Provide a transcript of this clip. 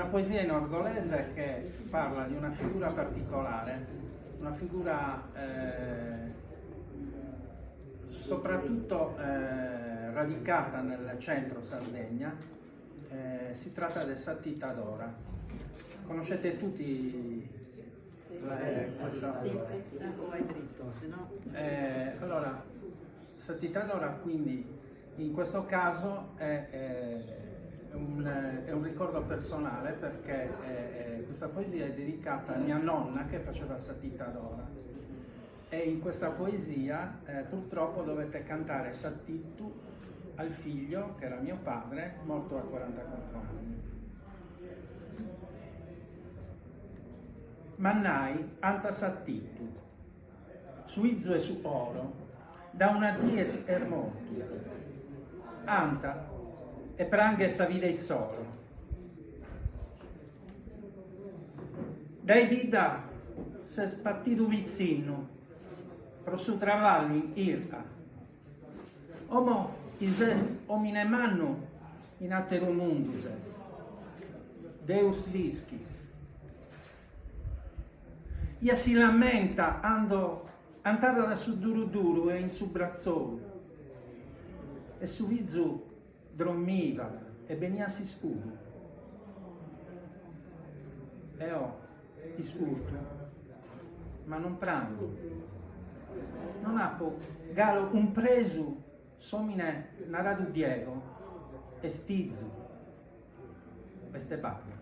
Una poesia in orgolese che parla di una figura particolare, una figura soprattutto radicata nel centro Sardegna, si tratta de sa titadora. Conoscete tutti questa? Allora, sa titadora quindi In questo caso è un, è un ricordo personale perché questa poesia è dedicata a mia nonna che faceva sa titadora e in questa poesia eh, purtroppo dovette cantare S'attittu al figlio, che era mio padre, morto a 44 anni. Mannai anta s'attittu. Su 'izu 'e su oro, da una die est mortu. Anta e pranghet sa vida issoro. Dae bidda s'est partidu pitzinnu pro su traballu in chirca. Como chi ses omine mannu in ateru mundu ses. Deus l'ischit. Ia si l'ammenta ando antada da su duru duru e in su bratzolu e su fizu drommivat e beniat s'iscuru. Eo iscurto, ma non prango. Non apo galu cumpresu s'omine naradu Diego est 'izu. Est babbu.